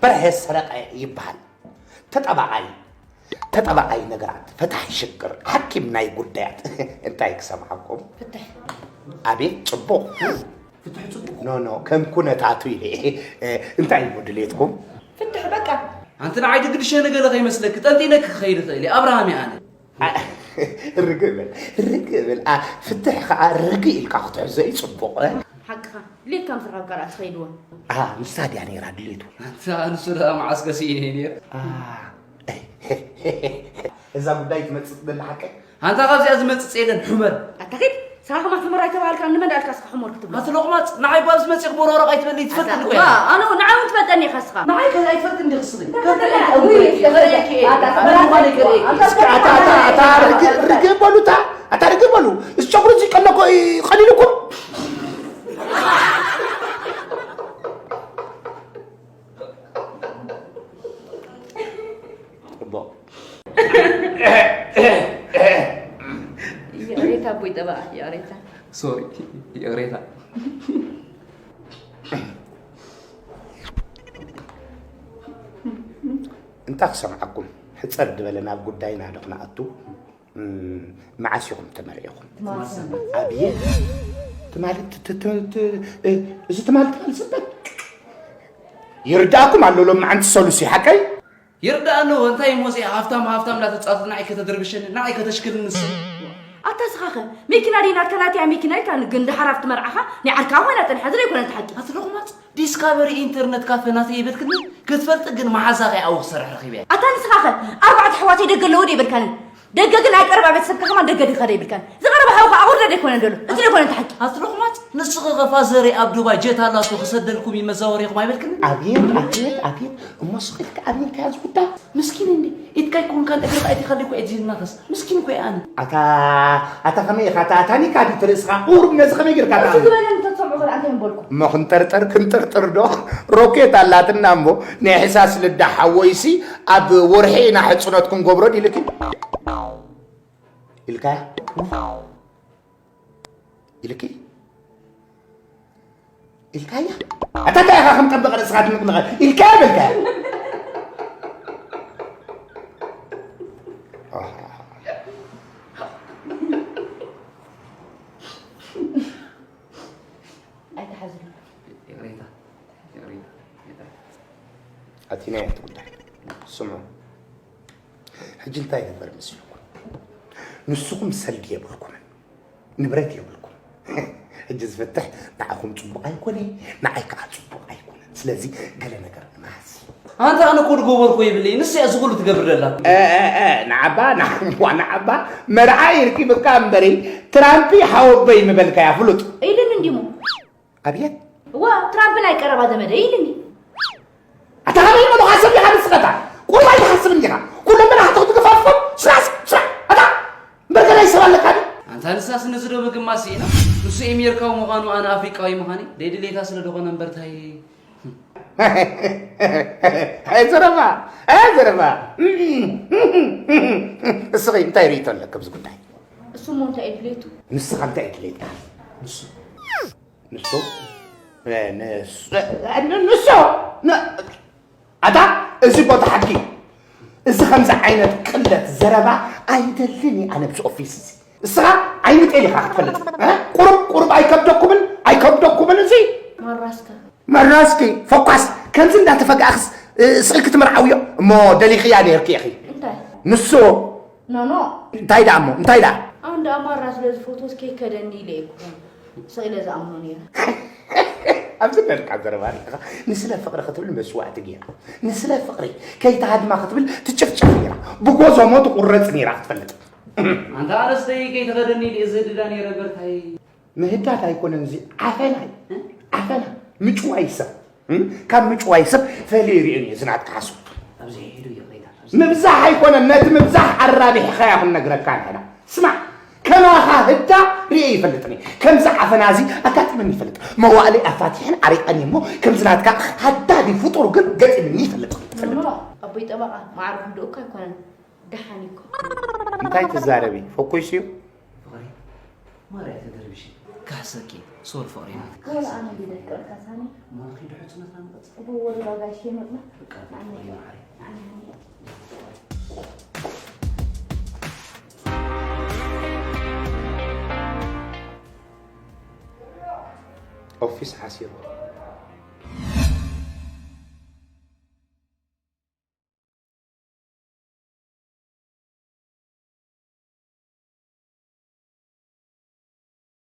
በርሀ ሰረቐ ይበሃል። ተጠባቓይ፣ ተጠባቓይ ነገራት፣ ፈታሒ ሽግር፣ ሓኪም ናይ ጉዳያት። እንታይ ክሰምዓኩም? ፍትሕ። ኣቤት ጽቡቕ። ፍትሕ ጽቡቕ። ኖ፣ ኖ፣ ከም ኩነታቱ ኢለ። እ፣ እንታይ እዩ ድሌትኩም? ፍትሕ በቃ። ኣንቲ ንዓይ ድግድሸ ነገለ ከይመስለኪ፣ ጠንጢነኪ ክኸይድ እኽእል እየ። ኣብርሃም እየ ኣነ። ርግእ በል፣ ርግእ በል። ኣ፣ ፍትሕ ከኣ ርግእ ኢልካ ክትሕዞ እዩ ጽቡቕ። ሓቅኻ፣ ድሌትካ ምስ ረኸብካ ደኣ ትኸይድዎ። ኣ፣ ንሳ ድያ ነይራ ድሌቱ? ኣንታ ንሱ ደኣ መዓስ ከሲእኒ እየ ነይረ። ኣ፣ እዛ ጉዳይ ትመጽእ ትደሊ ሓቀይ? ኣንታ ካብዚኣ ዝመጽጽ የለን፣ ሕመር። ኣታ ኺድ፣ ስኻ ከማት ሕመር ኣይተባሃልካን፣ ንመን ደኣ ኢልካ ስኻ ሕመር ክትብሎ? ኣቲ ሎቕማጽ፣ ንዓይ ባ ኣብዚ መጺእኺ ቦሮረቕ ኣይትበሊ፣ ትፈልጥኒ ኣታ፣ እኮ ዋ፣ ኢኻ። ኣነ እውን ንዓይ እውን ትፈልጠኒ ኢኻ ስኻ። ንዓይ ከ-፣ ኣይትፈልጥኒ ዲኺ ስኺ? ኣታ፣ ከምዚ ኣታ፣ ኣይትፈልጥኒ ውይ፣ ዲኺ? እስከ፣ ከመይ ምዃነይ ከርእየኪ። ኣታ፣ እስከ፣ ኣታ፣ ኣታ፣ ኣታ፣ ርግ-፣ ርግእ በሉ፣ እታ፣ ኣታ፣ ርግእ በሉ። እዚ ጨጉሪ እዚ ቀሎ እኮ እዩ ቀሊልኩም። ጽቡቕ። ይቕሬታ ኣቦይ ጠበቓ፣ ይቕሬታ። ሶሪ፣ ይቕሬታ። እንታይ ክሰምዓኩም? ሕጽር ዝበለ ናብ ጉዳይና ዶ ክንኣቱ? እም፣ መዓስ ኢኹም ተመርዒኹም? ትማሊ ሰንበት። ኣብየ? ትማሊ ት-፣ ት-፣ ት-፣ ት-፣ እ፣ እዚ ትማሊ ትማሊ ሰንበት? ይርዳእኩም ኣሎ ሎማዓንቲ ሰሉሲ፣ ሓቀይ? ይርዳእኒ፣ እንታይ እሞ እዚኣ ሃፍታም ሃፍታም እንዳተጻወተት ንዓይ ከተድርብሸኒ፣ ንዓይ ከተሽክልኒ ንሱ። ኣታ ስኻኸ መኪና ደይ ናትካ ናተይ መኪና ኢልካ ግን ደሓር ኣብቲ መርዓኻ ናይ ዓርካ ኮይና ጸኒሓ፣ እዚ ደይኮነ እቲ ሓቂ። ኣቲ ሎቕማጽ፣ ዲስካቨሪ ኢንተርነት ካፈ ናተይ ይበልክኒ፣ ክትፈልጢ ግን መሓዛኺ ኣብኡ ክሰርሕ ረኺበያ። ኣታ ንስኻኸ ኣርባዕተ ኣሕዋተይ ደገ ኣለዉ ደይበልካኒ? ደገ ግን ናይ ቀረባ ቤተሰብካ ከማን ደገ ዲኻ ደይብልካን? ዝቐረበ ሓውካ ኣቑርደ ደይኮነ ደሎ። እዚ ደይኮነ እቲ ሓቂ። ኣቲ ሎቕማጽ፣ ንስኺ ኸ ፋዘረይ ኣብ ዱባይ ጀት ኣላቶ ክሰደልኩም እዩ መዛወሪኹም ኣይበልክኒ? ኣብየት፣ ኣብየት፣ ኣብየት። እሞ ስኺ ኢልካ ኣብየት እንታይ እያ ዝጉዳይ? ምስኪን እንዲ፣ ኢድካ ኣይኮንካን እግርኻ ኣይትኸሊ እኮ እየ ዝናኸስ። ምስኪን እኮ እየ ኣነ። ኣታ፣ ኣታ ከመይ ኢኻ? ኣታ፣ ኣታ ኒካ ድዩ ትርእስኻ? ቁሩብ ነዚ ከመይ ጌርካ እዚ ኣታ ዝበለ እንተትሰምዑ ኸ እንታይ ምበልኩም? እሞ ክንጠርጠር፣ ክንጥርጥር ዶ? ሮኬት ኣላትና እሞ፣ ናይ ሕሳስ ልዳ ሓወይሲ ኣብ ወርሒ ኢና ሕጽኖት ክንገብሮ ድልኪ? ኢልካ? ኢልኪ? ኢልካያ? ኣታ እንታይ ኢኻ ከም ጠበቕ ርእስኻ ትንቕንቐ? ኢልካያ በልካያ? ኣይትሓዝኒ። ይቕሬታ፣ ይቕሬታ፣ ይቕሬታ። ኣቲናያ እቲ ጉዳይ። ስምዑ፣ ሕጂ እንታይ ይግበር መሲልኩም? ንስኹም ሰልዲ የብልኩምን፣ ንብረት የብልኩም። ሕጂ ዝፍትሕ ንዓኹም ጽቡቕ ኣይኮነ፣ ንዓይ ከኣ ጽቡቕ ኣይኮነን። ስለዚ ገለ ነገር ንመሃዝ። ኣንታ ኣነ እኮ ዝገበርኩ የብለይ፣ ንሳ እያ እዚ ኩሉ ትገብር ዘላ። እ፣ እ፣ እ፣ ንዓባ፣ ንዓባ፣ ንዓባ፣ መርዓይ ርኪብካ እምበሪ፣ ትራምፒ ሓወቦይ ምበልካያ ፍሉጥ። ኢልኒ እንዲሞ። ኣብየት? እዋ፣ ትራምፕ ናይ ቀረባ ዘመደይ ኢልኒ። ኣታ ከመይ ኢልካ ሰብ ኢኻ ንስኻ? ቁሩብ ኣይትሓስብን ዲኻ? ኩሎም መራሕቲ ክትገፋፍፎም ስራሕ፣ ስራሕ፣ ኣታ እምበር ገለ ይሰብ ኣለካ ድዩ? ኣንታ ንሳስ ነዚ ዶ ምግማት ስኢና? ንሱ ኤሜሪካዊ ምዃኑ ኣነ ኣፍሪቃዊ ምዃነይ ደይ ድሌታ ስለ ዝኾነ እምበር ታይ። ኣይ ዘረባ፣ ኣይ ዘረባ። እስኺ እንታይ ርእይቶ ኣለኪ ኣብዚ ጉዳይ? እሱ እሞ እንታይ እዩ ድሌቱ? ንስኻ እንታይ እዩ ድሌትካ? ንሱ። ንሱ? እ፣ ንሱ? እ፣ ንሱ? ን-፣ ኣታ፣ እዚ ቦታ ሓቂ። እዚ ከምዚ ዓይነት ቅለት ዘረባ ኣይደልን እየ ኣነ ኣብዚ ኦፊስ እዚ። እስኻ ዓይኒ ጤል ኢኻ ክትፈልጥ። እ? ቁሩብ፣ ቁሩብ ኣይከብደኩምን? ኣይከብደኩምን እዚ? መራስካ። መራስኪ፣ ፈኳስ፣ ከምዚ እንዳተፈጋእክስ፣ እ፣ ስቕ ኢልኪ ትምርዓውዮ? እሞ ደሊኽያ ነይርኪ ኢኺ። እንታይ? ንሱ። ኖ፣ ኖ። እንታይ ደኣ እሞ? እንታይ ደኣ? ኣንድ ኣማራ ስለዚ ፎቶስ ከይከደኒ ኢለ እኮ። ስቕ ኢለ ዝኣምኖ ነይረ። ኣብዚ ነርካ ዘረባ ርኢኻ፣ ንስለ ፍቕሪ ክትብል መስዋእቲ ገይራ፣ ንስለ ፍቕሪ ከይትሃድማ ክትብል ትጭፍጨፍ ነይራ፣ ብጎዞሞ ትቑረጽ ነይራ ክትፈልጥ። ኣንታ ኣነስተይ ከይትኸደኒ ኢለ ዝህድዳ ነይረ በርታይ። ምህዳድ ኣይኮነን እዚ ዓፈና እዩ። እ? ዓፈና። ምጭዋይ ሰብ። እ? ካብ ምጭዋይ ሰብ ፈልየ ይርእዮን እየ እዚ ናትካ ሓሶት። ኣብዚ ሄዱ ይቕሬታ። ኣብዚ ምብዛሕ ኣይኮነን፣ ነቲ ምብዛሕ ኣራቢሕኻያ ክንነግረካ ንሕና። ስማዕ፣ ከማኻ ህዳ ርእየ ይፈልጥን እየ። ከምዚ ዓፈና እዚ ኣጋጢመኒ ይፈልጥ። መዋእለይ ኣፋቲሐን ዓሪቐን እየ እሞ ከምዚ ናትካ ሃዳዲ ፍጡር ግን ገጢምኒ ይፈልጥ። ኖ፣ ኖ፣ ኣቦይ ጠበቓ፣ ማዕረ ክንድኡካ ኣይኮነን። ደሓን እኮ። እንታይ ትዛረቢ? ፈኮይሲ እዩ። ፍቕሪ፣ ማርያ ተደርብሽ። ካሰኪ ሶር ፍቕሪና ወላ ኣነ ዲደ ቅርታ ሳኒ ማኺ ድሕፅነትና ንቐፅል እቡ ወላ ጋሽ ይመጥና በቃ ፍቕሪና ዓሪ ኦፊስ ሓሲሩ